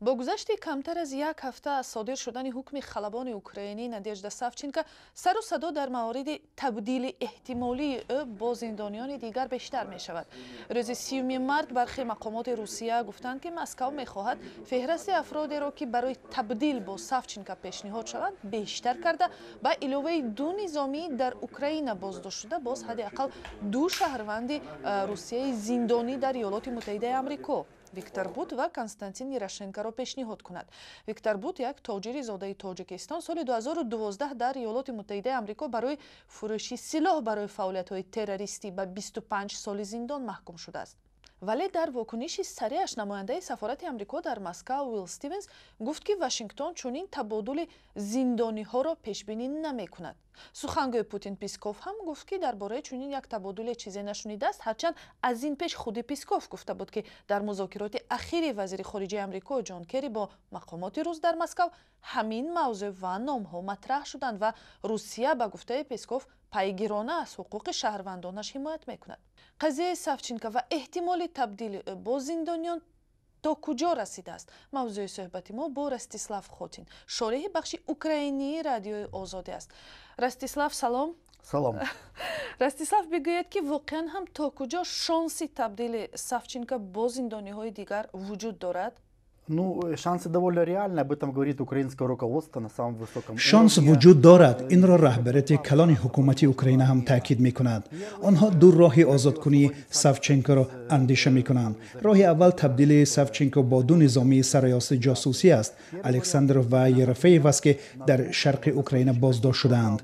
Бо гузашти камтар аз як ҳафта аз содир шудани ҳукми халабони украинӣ Надежда Савченко, сару садо дар мавриди табдили эҳтимолии ӯ бо зиндониёни дигар бештар мешавад. Рӯзи 30-уми март бархе мақомоти Русия гуфтанд, ки Москав мехоҳад феҳрасти афродеро, ки барои табдил бо Савченко пешниҳод шаванд, бештар карда, ба иловаи ду низомии дар Украина боздоштшуда боз ҳадди ақал ду шаҳрванди Русияи зиндонӣ дар Иёлоти Муттаҳидаи Амрико, Виктор Бут ва Константин Ярошенкоро пешниҳод кунад. Виктор Бут, як тоҷири зодаи Тоҷикистон, соли 2012 дар Иёлоти Муттаҳидаи Амрико барои фурӯши силоҳ барои фаъолиятҳои террористӣ ба 25 соли зиндон маҳкум шудааст. Вале дар вокуниши сареъаш намояндаи сафорати Амрико дар Москав Уилл Стивенс гуфт, ки Вашингтон чунин табодули зиндониҳоро пешбинӣ намекунад. Сухангӯи Путин Песков ҳам гуфт, ки дар бораи чунин як табодуле чизе нашунидааст, ҳарчанд аз ин пеш худи Песков гуфта буд, ки дар музокироти ахири вазири хориҷаи Амрико Ҷон Керри бо мақомоти рус дар Москав ҳамин мавзӯъ ва номҳо матраҳ шуданд ва Русия, ба гуфтаи Песков, пайгирона аз ҳуқуқи шаҳрвандонаш ҳимоят мекунад. Қазияи Савченко ва эҳтимоли табдили ӯ бо зиндониён то куҷо расидааст, мавзӯи суҳбати мо бо Ростислав Хотин, шореҳи бахши украинии Радиои Озодӣ аст. Ростислав, салом. Салом. Ростислав, бигӯед, ки воқеан ҳам то куҷо шонси табдили Савченко бо зиндониҳои дигар вуҷуд дорад? Ну, шансы довольно реальны, об этом говорит украинское руководство на самом высоком Шонс вуҷуд дорад. Инро раҳбарияти калони ҳукумати Украина ҳам таъкид мекунад. Онҳо ду роҳи озодкунии Савченкоро андеша мекунанд. Роҳи аввал табдили Савченко бо ду низомии сарраёсати ҷосусӣ аст, Александров ва Ерофеев аст, ки дар шарқи Украина боздошт шудаанд.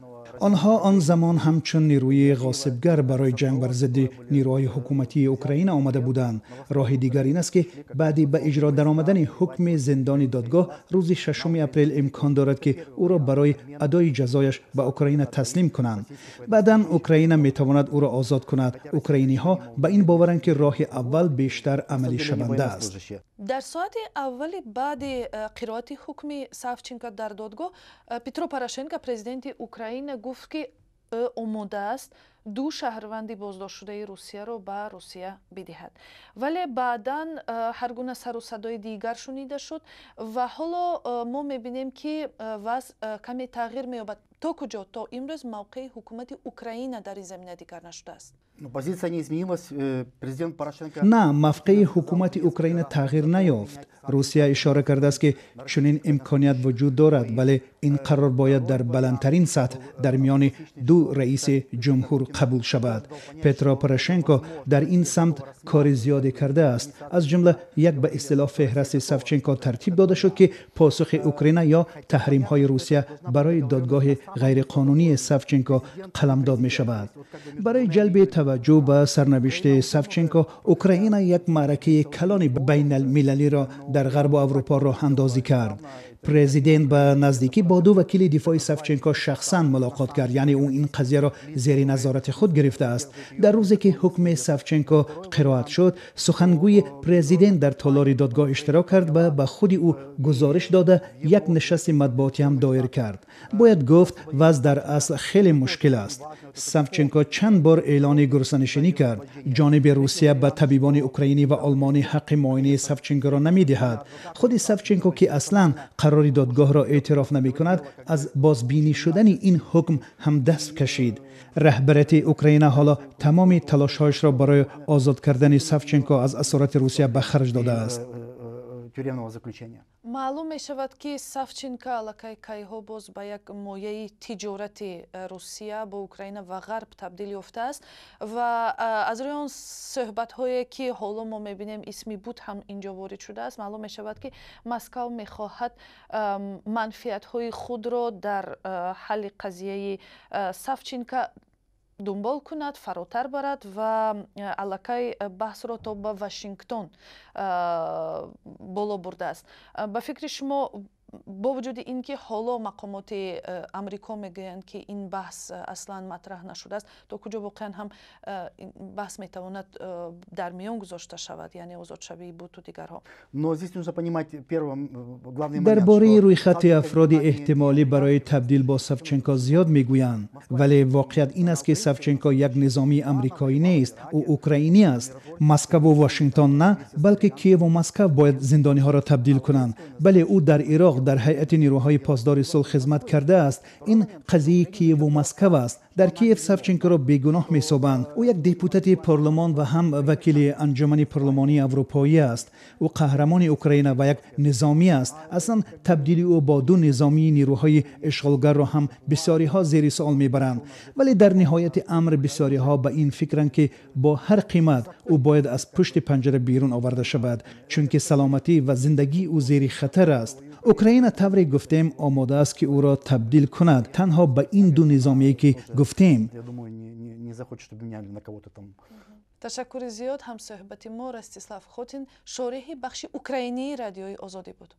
Онҳо он замон ҳамчун нерӯи ғосибгар барои ҷанг бар зидди нерӯҳои ҳукуматии Украина омада буданд. Роҳи дигар ин аст, ки баъди ба иҷро даромадани ҳукми зиндони додгоҳ рӯзи 6-уми апрел имкон дорад, ки ӯро барои адои ҷазояш ба Украина таслим кунанд. Баъдан Украина метавонад ӯро озод кунад. Украиниҳо ба ин боваранд, ки роҳи аввал бештар амалишаванда аст. Дар соати аввали баъди қироати ҳукми Савченко дар додгоҳ Петро Порошенко, президенти Украина, гуфт, ки ӯ омода аст ду шаҳрванди боздоштшудаи Русияро ба Русия бидиҳад. Вале баъдан ҳар гуна сару садои дигар шунида шуд ва ҳоло мо мебинем, ки вазъ каме тағйир меёбад. То куҷо то имрӯз мавқеи ҳукумати Украина дар ин замина дигар нашудааст? Позиция не изменилась. Президент Порошенко. На, мавқеи ҳукумати Украина тағйир наёфт. Русия ишора кардааст, ки чунин имконият вуҷуд дорад, вале ин қарор бояд дар баландтарин сатҳ дар миёни ду раиси ҷумҳур қабул шавад. Петро Порошенко дар ин самт кори зиёде кардааст. Аз ҷумла як ба истилоҳ феҳрасти Савченко тартиб дода шуд, ки посухи Украина ё таҳримҳои Русия барои додгоҳи ғайриқонунии Савченко қаламдод мешавад. Барои ҷалби таваҷҷӯҳ ба сарнавишти Савченко Украина як маъракаи калони байналмилалиро дар Ғарбу Аврупо роҳандозӣ кард. Президент ба наздикӣ бо ду вакили дифои Савченко шахсан мулоқот кард, яъне ӯ ин қазияро зери назорати худ гирифтааст. Дар рӯзе ки ҳукми Савченко қироат шуд, сухангӯи президент дар толори додгоҳ иштирок кард ва ба худи ӯ гузориш дода, як нишасти матбуотӣ ҳам доир кард. Бояд гуфт, вазъ дар асл хеле мушкил аст. Савченко чанд бор эълони гурусанишинӣ кард. Ҷониби Русия ба табибони украинӣ ва олмонӣ ҳаққи муоинаи Савченкоро намедиҳад. Худи Савченко, ки аслан қарори додгоҳро эътироф намекунад, аз бозбинӣ шудани ин ҳукм ҳам даст кашид. Раҳбарияти Украина ҳоло тамоми талошҳояшро барои озод кардани Савченко аз асорати Русия ба харҷ додааст. Тюремного заключения. Маълум мешавад, ки Савченко аллакай кайҳо боз ба як мояи тиҷорати Русия бо Украина ва Ғарб табдил ёфтааст ва аз рӯи он суҳбатҳое, ки ҳоло мо мебинем, исми Бут ҳам инҷо ворид шудааст, маълум мешавад, ки Москав мехоҳад манфиатҳои худро дар ҳалли қазияи Савченко дунбол кунад, фаротар барад ва аллакай баҳсро то ба Вашингтон боло бурдааст. Ба фикри шумо, Бо вуҷуди ин ки ҳоло мақомоти Амрико мегӯянд, ки ин баҳс аслан матраҳ нашудааст, то куҷо воқеан ҳам ин баҳс метавонад дар миён гузошта шавад, яъне озодшавии Буту дигарҳо? Но здесь нужно понимать первым главный Дар бораи рӯйхати афроди эҳтимолӣ барои табдил бо Савченко зиёд мегӯянд, вале воқеият ин аст, ки Савченко як низомии амрикоӣ нест, ӯ украинӣ аст. Москаву Вашингтон на, балки Киеву Москав бояд зиндониҳоро табдил кунанд. Бале, ӯ дар Ироқ дар ҳайати нерӯҳои посдори сулҳ хизмат кардааст. Ин қазияи Киеву Москав аст. Дар Киев Савченкоро бегуноҳ меҳисобанд. Ӯ як депутати парлумон ва ҳам вакили Анҷумани парлумонии аврупоӣ аст. Ӯ қаҳрамони Украина ва як низомӣ аст. Аслан табдили ӯ бо ду низомии нерӯҳои ишғолгарро ҳам бисёриҳо зери суол мебаранд, вале дар ниҳояти амр бисёриҳо ба ин фикранд, ки бо ҳар қимат ӯ бояд аз пушти панҷара берун оварда шавад, чунки саломатӣ ва зиндагии ӯ зери хатар аст. Украина, тавре гуфтем, омода аст, ки ӯро табдил кунад танҳо ба ин ду низомие, ки гуфтем. Ташаккури зиёд. Ҳамсӯҳбати мо Ростислав Хотин, шореҳи бахши украинии Радиои Озодӣ буд.